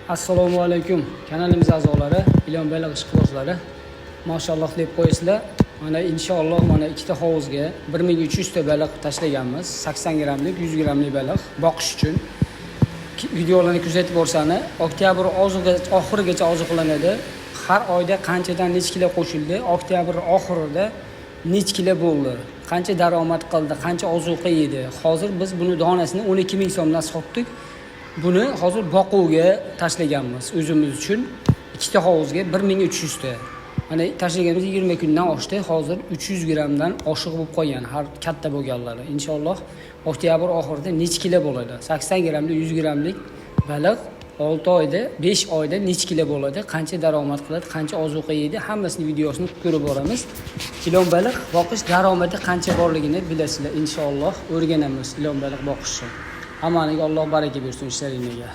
Assalomu alaykum, kanalimiz a'zolari, ilon baliq ishqibozlari. Mashalloh deb qo'yasizlar. Mana, inshaalloh, mana ikkita hovuzga 1300 ta baliq tashlaganmiz. 80 grammlik, 100 grammlik baliq boqish uchun. Videolarni kuzatib borsani, oktyabr oxirigacha oziqlanadi. Har oyda qanchadan necha kilo qo'shildi, oktyabr oxirida necha kilo bo'ldi, qancha daromad qildi, qancha ozuqa yedi. Hozir biz buni donasini 12 ming so'mdan sotdik. Buni hozir boquvga tashlaganmiz o'zimiz uchun, ikkita hovuzga 1300 ta. Mana, tashlaganimiz 20 kundan oshdi. Hozir 300 grammdan oshiq bo'lib qolgan har katta bo'lganlari. Inshaalloh, oktyabr oxirida necha kilo bo'ladi? 80 grammlik, 100 grammlik baliq 6 oyda, 5 oyda necha kilo bo'ladi, qancha daromad qiladi, qancha ozuqa yeydi, hammasini videosini ko'rib boramiz. Ilon baliq boqish daromadi qancha borligini bilasizlar. Inshaalloh, o'rganamiz ilon baliq boqishni. Hammaniga Alloh baraka bersin ishlaringlarga.